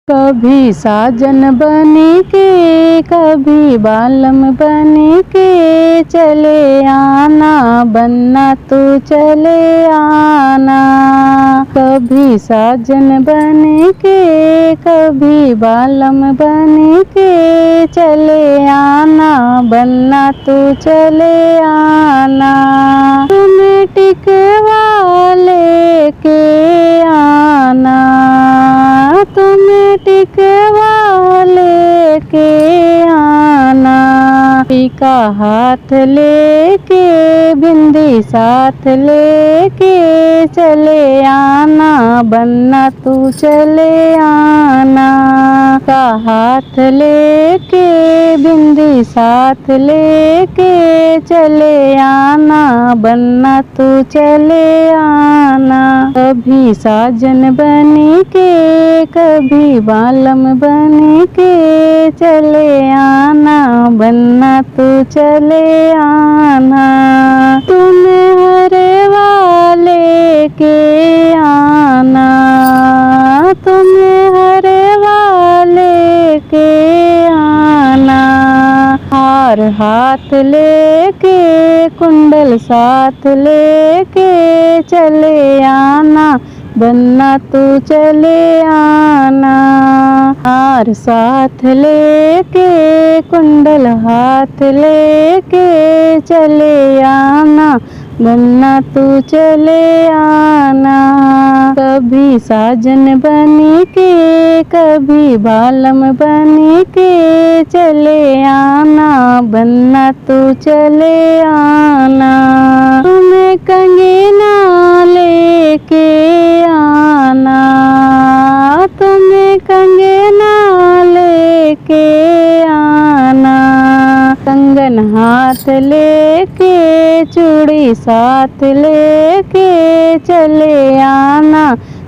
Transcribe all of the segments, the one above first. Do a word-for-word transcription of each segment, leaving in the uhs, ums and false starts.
कभी साजन बनी के, कभी बालम बनी के, चले आना बन्ना तू चले आना। कभी साजन बनी के, कभी बालम बनी के, चले आना बन्ना तू चले आना। तुम्हें टिकवा लेके आना, तुम्हें टिकवा लेके आना। टीका हाथ लेके, बिंदी साथ लेके, चले आना बन्ना तू चले आना। का हाथ लेके, बिंदी साथ लेके, चले आना बन्ना तू चले आना। कभी साजन बनी के, कभी बालम बनी के, चले आना बन्ना तू चले आना। तुम्हें हरवा लेके आना, तुम्हें हरवा लेके आना। हार हाथ लेके, कुंडल साथ लेके, चले आना बन्ना तू चले आना। हार साथ लेके, कुंडल हाथ लेके, चले आना बन्ना तू चले आना। कभी साजन बनी के, कभी बालम बनी के, चले आना बन्ना तू चले आना। तुम्हें कंगना लेके आना, तुम्हें कंगना लेके आना। कंगन हाथ लेके, चूड़ी साथ लेके, चले आना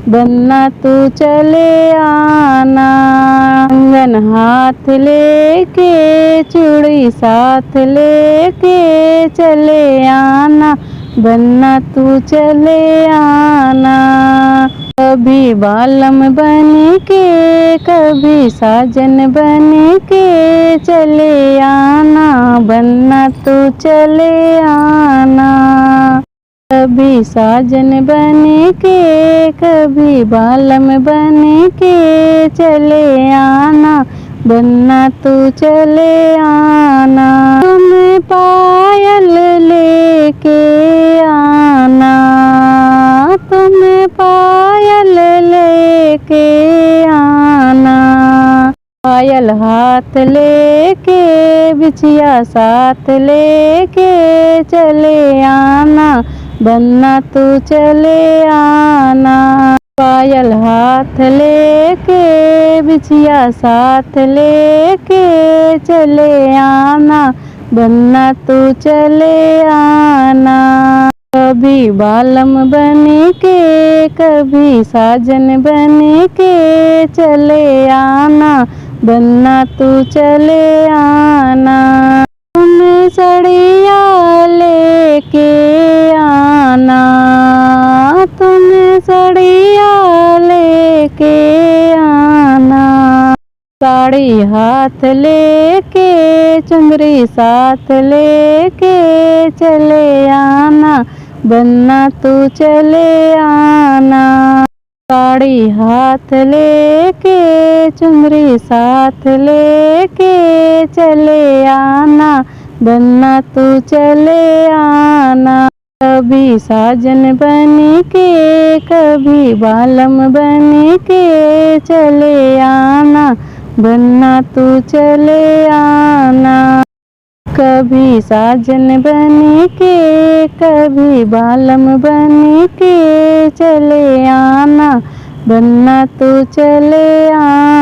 बन्ना तू चले आना। कंगन हाथ लेके, चूड़ी साथ लेके, चले आना बन्ना तू चले आना। कभी बालम बनी के, कभी साजन बनी के, चले आना बन्ना तू चले आना। कभी साजन बनी के, कभी बालम बनी के, चले आना बन्ना तू चले आना। तुम्हें पायल लेके आना, तुम्हें पायल लेके आना। पायल हाथ लेके, बिछिया साथ लेके, चले आना बन्ना तू चले आना। पायल हाथ लेके, बिछिया साथ लेके, चले आना बन्ना तू चले आना। कभी बालम बनी के, कभी साजन बनी के, चले आना बन्ना तू चले आना। तुम्हें सड़िया लेके आना, तुम्हें सड़िया लेके आना। साड़ी हाथ लेके, चुंदरी साथ लेके, चले आना बन्ना तू चले आना। साड़ी हाथ लेके, चुनरी साथ लेके, चले आना बन्ना तू चले आना। कभी साजन बनी के, कभी बालम बनी के, चले आना बन्ना तू चले आना। कभी साजन बनी के, कभी बालम बनी के, चले आना बन्ना तू चले आना।